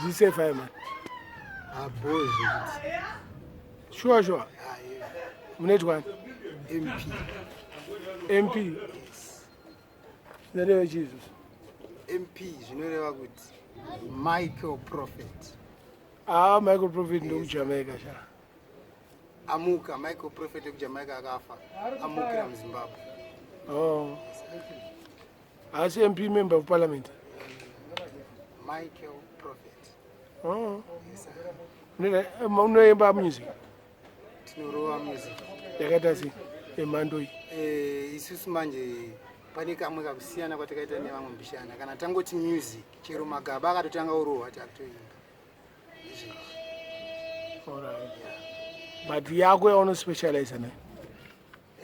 Zvisefa man. Abo zvekuti. Sure sure. Munoitwa MP. MP. Yes. Zvinoreva chii izvozvo? MP zvinoreva kuti Michael Prophet. Ah, Michael Prophet ndokuJamaica sha. Amuka Michael Prophet ekuJamaica akafa amukira muZimbabwe. Oh. Asi MP member of parliament. Michael Prophet. Oh. Yes, Unoimba music? Tinorova music. Yakaita sei? Yemhando iyi. Eh, isusu manje pane kamwe kakusiyana kwatakaita nevamwe mbishana. Kana tangoti music, chero magaba akatotanga urohwa takutoimba. Izvezvi. Alright. But yako yaunospecialize nayo?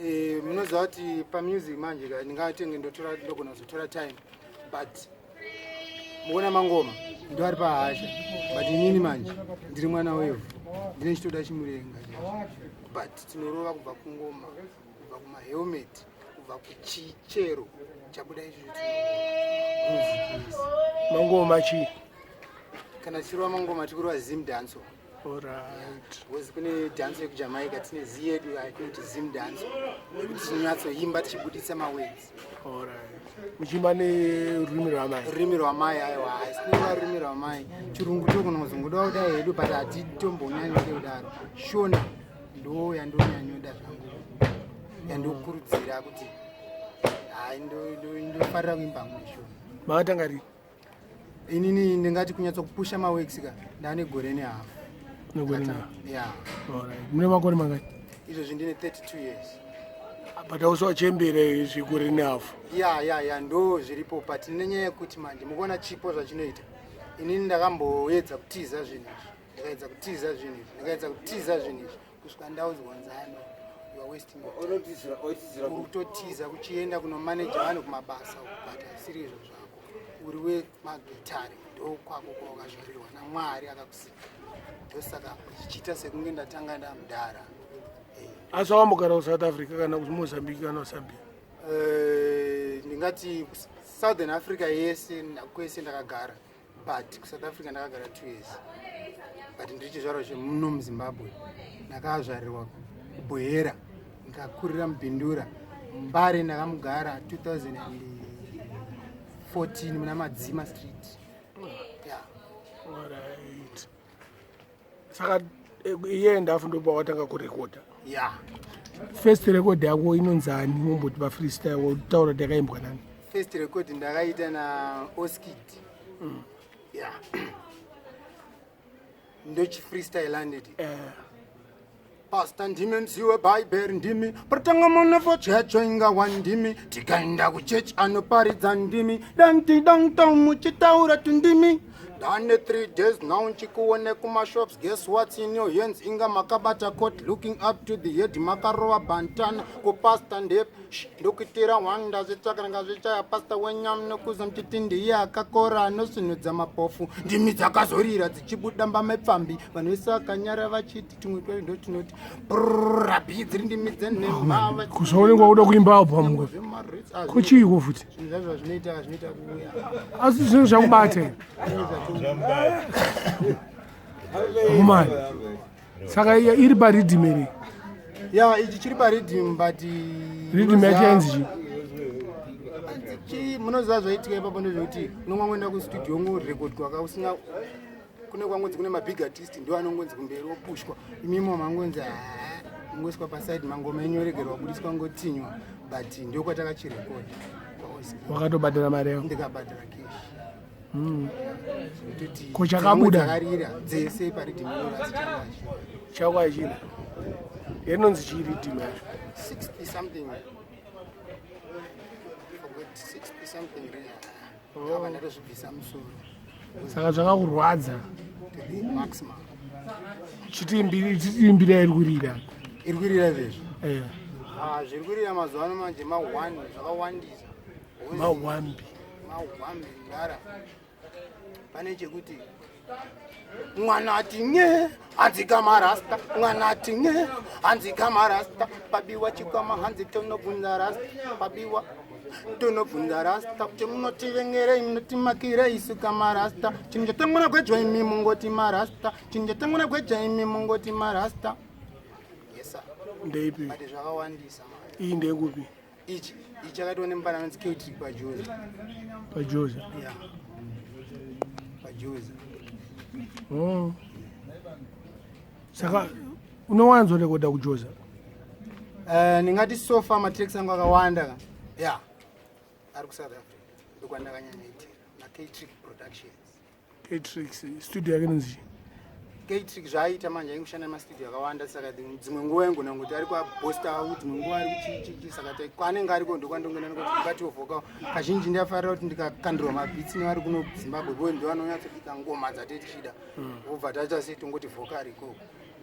Eh, munoziva kuti pamusic manje ka ndingatenge ndotora ndogona kuzotora time but muona mangoma ndo ari pahasha but inini manje ndiri mwana wevhu ndine chitoda chimurenga but tinorova kubva kungoma kubva kumahelmet kubva kuchichero chabuda izvozvo tinorova mangoma chii kana tichirova mangoma tikurova zim danso. Alright. Because kune dance yekuJamaica tine zi yedu yatinoti Zim dance yekuti tinonyatsoimba tichibuditsa mawords. Alright. Muchiimba nerurimi rwamai. Rurimi rwamai aiwa tinoimba rurimi rwamai. Chirungu togona kuzongoda kudai hedu but hatitombonyanyode kudaro. Shona ndo yandonyanyoda zvangu yandokurudzira kuti hai ndofarira kuimba hangu neshona. Makatanga rini? Inini ndingati kunyatsokupusha maworks ka ndane gore nehafu. Negore nehafu. Yeah. Alright. Mune makore mangani? Izvozvi ndine 32 years. But auswachembere zvegore nehafu. Ya ya ya ndo zviripo but nenyaya yekuti manje mukuona chipo zvachinoita. Inini ndakamboedza kutiza zvinhu izvi. Ndikaedza kutiza zvinhu izvi. Ndikaedza kutiza zvinhu izvi kusvika ndaudzwa nzano. You are wasting your time. Uri kutotiza kuchienda kunomaneja vanhu kumabasa uku but asiri izvo zvako. Uri wemagitare ndokwako kwawakazvarirwa naMwari akakusika. Ndosaka zvichiita sekunge ndatanga ndamudhara. Asi wakambogara kuSouth Africa kana kuMozambique kana kuZambia? Ndingati Southern Africa yese kwese ndakagara but kuSouth Africa ndakagara 2 years but ndiri chizvarwa chemuno muZimbabwe. Ndakazvarirwa kuBuhera ndikakurira muBindura. Mbare ndakamugara 2014 muna Madzima Street. Yeah. Alright. Saka iye ndafu ndopa watanga kurekodha. Yeah. First record yako inonzani womboti pa freestyle wotaura kuti yakaimbwa nani? First record ndakaita na Oskid. Yeah. Ndochi freestyle landed. Pastor ndimi mzi webhaibheri ndimi patanga munefo checho ingawa ndimi tikaenda kuchechi anoparidza ndimi danti dangto muchitaura tundimi ndane 3 days now nchikuone kumashops guess what's in your hands inga makabata coat looking up to the head makarova bantana kupasta ndep ndokuitira one ndazvitsvaka ndazvichaya pasta wenyam nokuza mchiti ndiye akakora anosinudza mapofu ndimi dzakazorira dzichibuda mbamepfambi vanhu vese vakanyara vachiti tumwe twayo ndo tinoti rabi dziri ndimi dzenhema. Kuzoonekwa wakuda kuimba album kuchiiko futi? Zvinhu zvazvo zvinoita zvinoita kuuya. Asi zvinhu zvakubata humani. Saka iri pariddim here? Ya, ichi chiri pariddim but Riddim yacho yainzi chii? Chi munoziva zvaitika ipapo ndezvekuti unongwangoenda kustudio ongorekodwa ka usina kune kwangonzi kune mabig artist ndo anongonzi kumberi opushwa imimo mangonzi ungoiswa paside mangoma enyu oregerwa kubudiswa ngotinywa but ndokwatakachirekodha. Wakatobhadhara mari yako? Ndikabhadhara cash. Zvekutoti Ko chakabuda? Dzakarira dzese pariddim iroro asi changu hachina. Chako hachina. Inonzi chii riddim yacho? 60 something. Forgot 60 something really. Ndakabva ndatozvibvisa musoro. Saka zvakakurwadza. To the maximum. Chitiimbira iri kurira. Iri kurira izvezvi? Eh. Ah, zviri kurira mazuva ano manje ma1 zvakawandisa. Mawambi. Mawambi ndara. Pane chekuti mwana ati nye hanzi kamarasta mwana ati nye hanzi kamarasta pabiwa chikwama hanzi tonobvunza rasta pabiwa. Tonobvunza rasta kuti munotivengerei, munotimakirei isu kamarasta. Chinhu chatangona gwejwa imi mungoti marasta. Chinhu chatangona gweja imi mungoti marasta. Yes sir. Ndeipi? But zvakawandisa. Iyi ndeyekupi? Ichi ichi chakaitwa nemupana anonzi K-Trick paJoza. PaJoza. Yeah. PaJoza. Oh. Saka unowanzo rekoda kuJoza? Ndingati so far matracks angu akawanda ka. Yeah. Ari kuSouth Africa. Ndokwandakanyanya na K-Trick Productions. K-Tricks studio yake inonzi K-Trick zvaaita manje aingoshanda nemastudio akawanda, saka dzimwe nguva ingona kuti ari kwaBosta, dzimwe nguva ari kuchichichi, saka kwaanenge ariko ndokwandongoenda nekuti ndibatiwo vocal. Kazhinji ndafarira kuti ndikakandirwa mabeats nevari kuno Zimbabwe bo ndo vanonyatsobika ngoma dzate tichida, vobva taita sei, tongoti vocal ikoko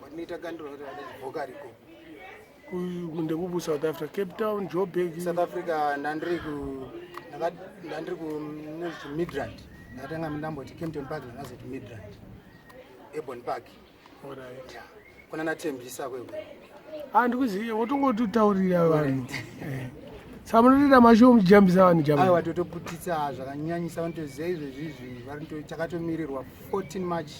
watinoita kandirwa kuti vocal ikoko. Ndekupi South Africa? Cape Town, Joburg? South Africa ndandiri ku ndandiri ku Midrand. Ndakatanga ndamboti Kempton Park, ndakazoti Midrand, Ebon Park. Alright. Yeah. Kuna naTembisa kweko. Ah, ndikuziva, wotongotitaurira vanhu. Saka munotoita mashow muchijambisa vanhu Aiwa, jamani? Totoputitsa zvakanyanyisa. Vanotoziva izvezvizvi, takatomirirwa 14 March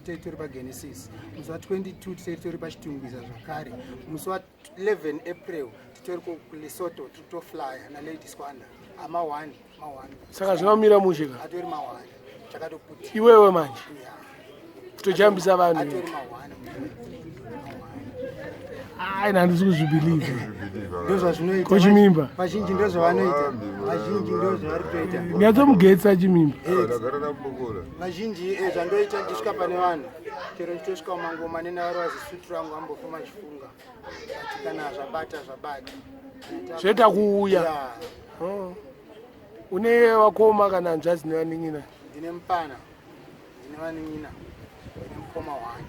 titori paGenesis, musi wa22 titori tori paChitungwiza zvakare, musi wa11 April titori kuLesotho, tiri kutoflya naLady Squanda ama1 ma1. Saka zvinomira mushe ka? Atori ma1, chakatoputira. Iwewe manje Yeah. kutojambisa vanhu? Atori ma1. Ai, handisi kuzvibelieve. Ndozvazvinoita. Kochimimba? Vazhinji ndozvavanoita, vazhinji ndozvavari kutoita. Nyatsomugetsa chimimba. Ndagara namubokora. Vazhinji zvandoita, ndichisvika pane vanhu, chero ndichitosvika mumangoma nendavarova zisutu rangu, ambofuma chifunga, but kana zvabata zvabata. Zvoita kuuya. Yeah. Oh. Une vakoma kana hanzvadzi nevanin'ina? Ndine mupana, ndine vanin'ina, ndine mukoma wani.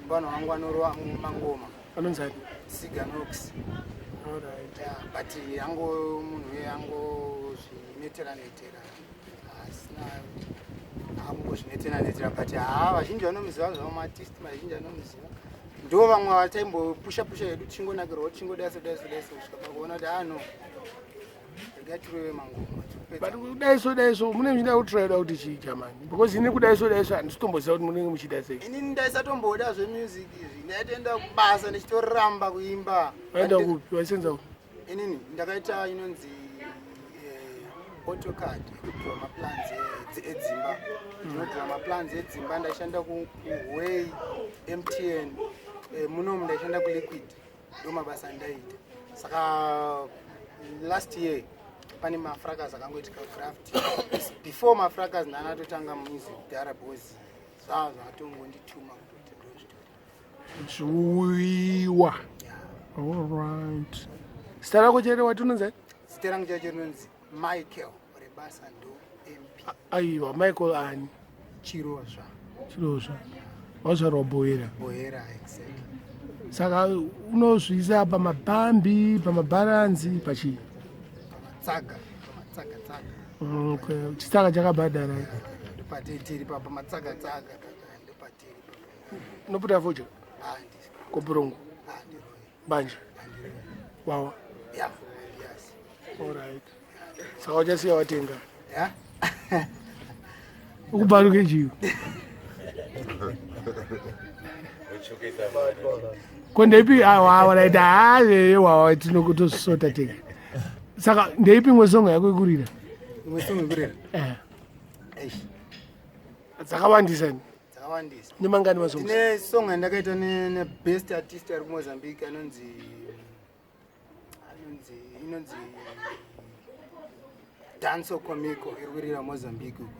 Mupana wangu anorova mangoma. Anonzani? Siganox. Alright. Yeah, but yango munhu uye angozvinetera netera, asina angozvinetera netera, but haa, vazhinji vanomuziva zvavo, maartist mazhinji anomuziva. Ndo vamwe vataimbo-pusha pusha hedu, tichingonakirwawo, tichingodaiso daiso daiso, kusvika pakuona kuti ano regai tirove mangoma. But kudaiso daiso mune muchida kutraida kuti chii jamani? Because ini kudaiso daiso handisi kutomboziva kuti munenge muchida sei. Inini ndaisatomboda zvemusic izvi, ndaitoenda kubasa ndichitoramba kuimba. Waenda kupi? Waisenza kupi? Inini ndakaita inonzi AutoCAD, yekudraw maplans edzimba. Ndinodraw maplans edzimba. Ndaishanda kuHuawei, MTN, munomu ndaishanda kuLiquid. Ndo mabasa andaiita. Saka last year pane mafrakas akangoitika craft. Before mafrakas ndanatotanga music dhara, because zvaa zvakatongondituma kutoti ndozvitoita. Zviuyiwa. Alright, zita rako chere wati unonzani? Zita rangu chacho rinonzi Michael, rebasa ndo MP. Aiwa, Michael ani? Chirozva. Chirozva, wazvarwa Boera? Boera, exactly. Saka unozviisa pamabhambi, pamabharanzi, pachii? Pamatsaga, pamatsaga tsaga. Okay. Chitsaka chakabhadhara. Ndopatiri pa pamatsaga tsaga, ndopatiri pa. Unoputa fodya? Handi. Koburongo? Handiroyi. Mbanje? Handiroyi. Wawa? Ya, yes. Alright, saka uchasiya watenga? Ya. Ukubharuke chiyo ko ndeipi? Alright, haye, wawa, tinokutosota tega. Saka ndeipi imwe song yako ikurira? Imwe song ikurira? Eh. Eish. Dzakawandisa ni? Dzakawandisa. Nemangani masongs? Ndine song yandakaita nebest artist ari kuMozambique, anonzi inonzi Danso Comico, iri kurira Mozambique uko.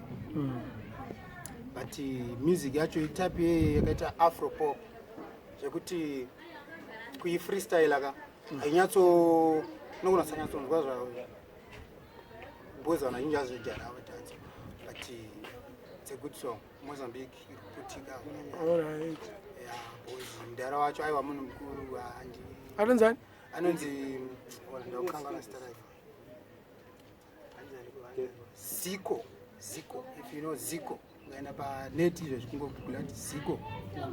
But music yacho itype yeye yakaita afro pop, zvekuti kuifreestyle ka hainyatso nogona kusanyatsonzwa zvavo, because vanhu vazhinji vazojara avo dance, but it's a good song. Mozambique iri kuputika kunyanya. Yeah, because mudhara wacho aiwa munhu mukuru, handi. Anonzani? Anonzi, ona, ndakukangana zita rake. Ziko, Ziko. If you know Ziko, ukaenda panet izvo, zvingogoogle kuti Ziko.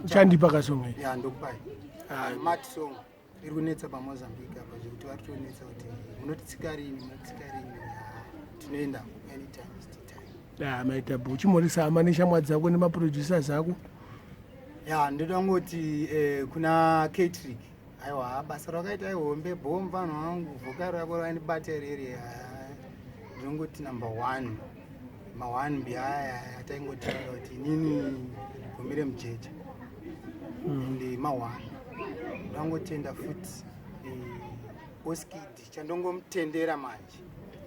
Uchandipa kasong iyi? Ya, ndokupai. Ah. Mat song. Iri kunetsa paMozambique apa zvekuti vari kutonetsa kuti munotitsika rini, munotitsika rini. Tinoenda anytime is time. Ya maita bho chimorisa hama neshamwari dzako nemaproducers ako. Ya ndoda kungoti eh, kuna Catrick aiwa basa rakaita ihombe bho mfanhu wangu vhokari rako rakandibata riri ndinongoti number one ma-one mbiaya ataingotaura kuti inini ndigumire mujecha and ma-one ndangotenda futi eh, oskid chandongomutendera manje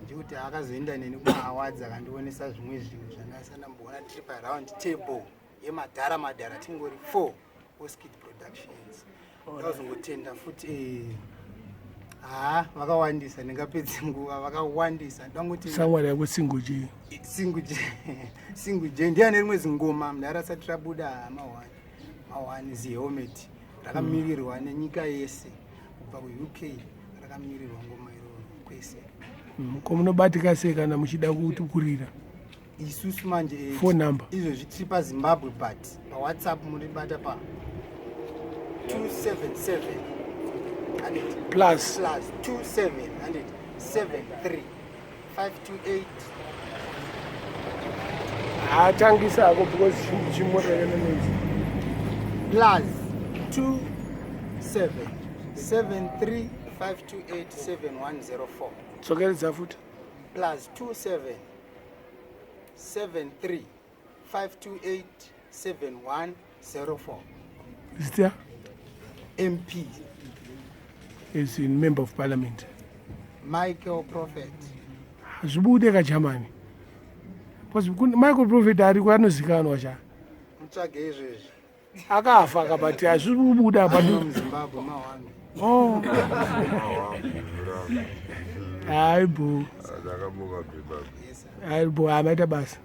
ndikuti akazoenda neni kumaawards akandionesa zvimwe zvinhu zvandasandamboona tiri paround table yemadhara madhara tingori four Oskid Productions. Ndazongotenda futi eh, haa vakawandisa ndingapedzi nguva vakawandisa ndangoti Shamwari yako Single J. Single J Single J ndiye ane rimwe zingoma mudhara asati rabuda mawani mawani zihelmet rakamirirwa nenyika yese kubva kuUK rakamirirwa ngoma iroro kwese. Ko munobatika sei kana muchida kukurira? Isusu manje eh, Phone number. Izvezvi tiri paZimbabwe but paWhatsApp muribata pa 277 100 Plus. Plus 27 100 73 528. Haatangisa hako because chimota yakanonoisa. Plus 27 73 528 7104. Tsokeredza futi. Plus 27 73 528 7104. Zita? MP. Is in member of parliament. Michael Prophet. Zvibude kaGermany. Because Michael Prophet ariko anozikanwa cha. Mutsvage izvezvi. Akafa kabati hazviri kubuda apa. Muzimbabwe mawani. Oh. Hayi bo. Ndakamuka bhibha. Hayi bo, amaita basa.